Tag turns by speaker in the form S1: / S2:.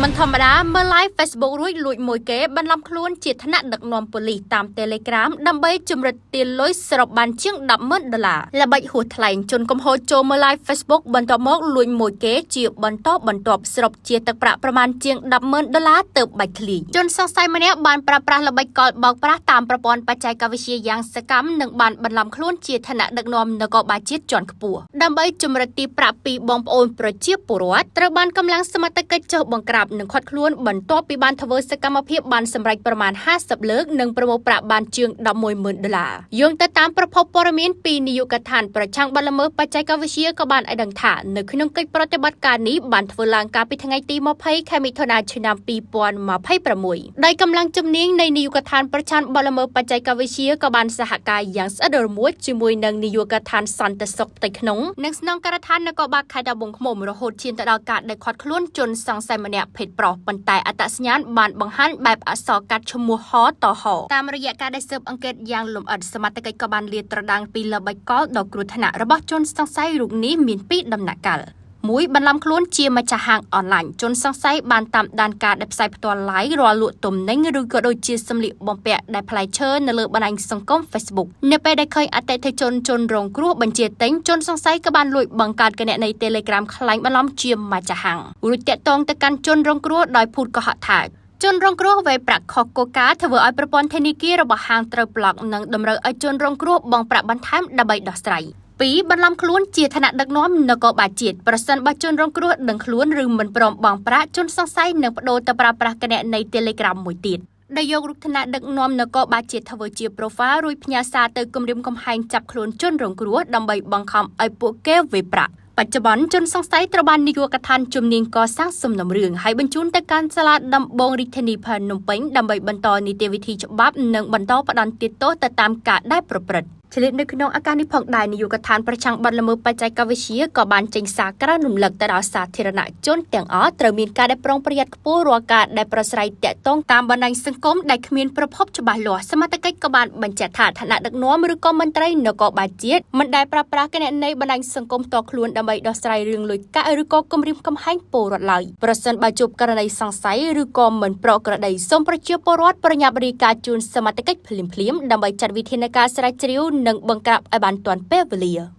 S1: មិនធម្មតាមើល live Facebook រួចលួចមួយគេបន្លំខ្លួនជាថ្នាក់ដឹកនាំប៉ូលីសតាម Telegram ដើម្បីជំរិតទារលុយសរុបបានជាង100000ដុល្លារល្បិចហួសថ្លែងជនកំហុសចូលមើល live Facebook បន្ទាប់មកលួចមួយគេជាបន្តបន្ទាប់សរុបជាទឹកប្រាក់ប្រមាណជាង100000ដុល្លារទៅបាច់ធ្លីជនសង្ស័យម្នាក់បានប្រើប្រាស់ល្បិចកលបោកប្រាស់តាមប្រព័ន្ធបច្ចេកវិទ្យាយ៉ាងសកម្មនិងបានបន្លំខ្លួនជាឋានៈដឹកនាំនគរបាលជាតិជាន់ខ្ពស់ដើម្បីជំរិតទារប្រាក់ពីបងប្អូនប្រជាពលរដ្ឋត្រូវបានកម្លាំងសមត្ថកិច្ចចុះបង្ក្រាបនិងឃាត់ខ្លួនបន្ទាប់ពីបានធ្វើសកម្មភាពបានសម្រេចប្រមាណ50លើកនិងប្រមូលប្រាក់បានជាង110,000ដុល្លារយោងទៅតាមប្រភពព័ត៌មានពីនាយកដ្ឋានប្រឆាំងបទល្មើសបច្ចេកវិទ្យាក៏បានឲ្យដឹងថានៅក្នុងកិច្ចប្រតិបត្តិការនេះបានធ្វើឡើងកាលពីថ្ងៃទី20ខែមិថុនាឆ្នាំ2026ដោយកម្លាំងជំនាញនៃនាយកដ្ឋានប្រឆាំងបទល្មើសបច្ចេកវិទ្យាក៏បានសហការយ៉ាងស្អិតរមួតជាមួយនឹងនាយកដ្ឋានសន្តិសុខផ្ទៃក្នុងនិងស្នងការដ្ឋាននគរបាលខេត្តត្បូងឃ្មុំរហូតឈានទៅដល់ការដែលឃាត់ខ្លួនជនសង្ស័យម្នាក់ភេទប្រុសប៉ុន្តែអត្តសញ្ញាណបានបង្ហាញបែបអក្សរកាត់ឈ្មោះហតហតាមរយៈការដែលស៊ើបអង្កេតយ៉ាងលម្អិតសមត្ថកិច្ចក៏បានលាតត្រដាងពីល្បិចកលដ៏គ្រោះថ្នាក់របស់ជនសង្ស័យរូបនេះមានពីរដំណាក់កាលមួយបន្លំខ្លួនជាម្ចាស់ហាងអនឡាញជនសង្ស័យបានតាមដានការដែលផ្សាយផ្ទាល់ live រាល់លក់ទំនិញឬក៏ដូចជាសម្លៀកបំពាក់ដែលផ្លែឈើនៅលើបណ្ដាញសង្គម Facebook នៅពេលដែលឃើញអតិថិជនជនរងគ្រោះបញ្ជាទិញជនសង្ស័យក៏បានលួចបង្កើតគណនី Telegram ក្លែងបន្លំជាម្ចាស់ហាងរួចតាក់ទងទៅកាន់ជនរងគ្រោះដោយភូតកុហកថាជនរងគ្រោះវេប្រាក់ខុសគោលការណ៍ធ្វើឲ្យប្រព័ន្ធធនាគាររបស់ហាងត្រូវប្លុកនិងតម្រូវឲ្យជនរងគ្រោះបង់ប្រាក់បន្ថែមដើម្បីដោះស្រាយ2បន្លំខ្លួនជាឋានៈដឹកនាំនគរបាលជាតិប្រសិនបើជនរងគ្រោះដឹងខ្លួនឬមិនព្រមបង់ប្រាក់ជនសង្ស័យនឹងប្ដូរទៅប្រើប្រាស់គណនី Telegram មួយទៀតដែលយករូបឋានៈដឹកនាំនគរបាលជាតិធ្វើជា profile រួចផ្ញើសារទៅគំរាមកំហែងចាប់ខ្លួនជនរងគ្រោះដើម្បីបង្ខំឲ្យពួកគេវេប្រាក់បច្ចុប្បន្នជនសង្ស័យត្រូវបាននាយកដ្ឋានជំនាញកសាងសំណុំរឿងហើយបញ្ជូនទៅកាន់សាលាដំបងរាជធានីភ្នំពេញដើម្បីបន្តនីតិវិធីច្បាប់និងបន្តផ្តន្ទាទោសទៅតាមការដែលប្រព្រឹត្តឆ្លៀតនៅក្នុងឱកាសនេះផងដែរនាយកដ្ឋានប្រឆាំងបទល្មើសបច្ចេកវិទ្យាក៏បានចេញសារក្រើនរំលឹកទៅដល់សាធារណជនទាំងអស់ត្រូវមានការដែលប្រុងប្រយ័ត្នខ្ពស់រាល់ការដែលប្រស្រ័យតាក់ទងតាមបណ្ដាញសង្គមដែលគ្មានប្រភពច្បាស់លាស់សមត្ថកិច្ចក៏បានបញ្ជាក់ថាឋានៈដឹកនាំឬក៏មន្ត្រីនគរបាលជាតិមិនដែលប្រើប្រាស់គណនីបណ្ដាញសង្គមផ្ទាល់ខ្លួនដើម្បីដោះស្រាយរឿងលុយកាក់ឬក៏គំរាមកំហែងពលរដ្ឋឡើយប្រសិនបើជួបករណីសង្ស័យឬក៏មិនប្រក្រតីសូមប្រជាពលរដ្ឋប្រញាប់រាយការណ៍ជូនសមត្ថកិច្ចភ្លាមៗដើម្បីចាត់វិធានការស្រាវជ្រាវនិងបង្ក្រាបឲ្យបានទាន់ពេលវេលា។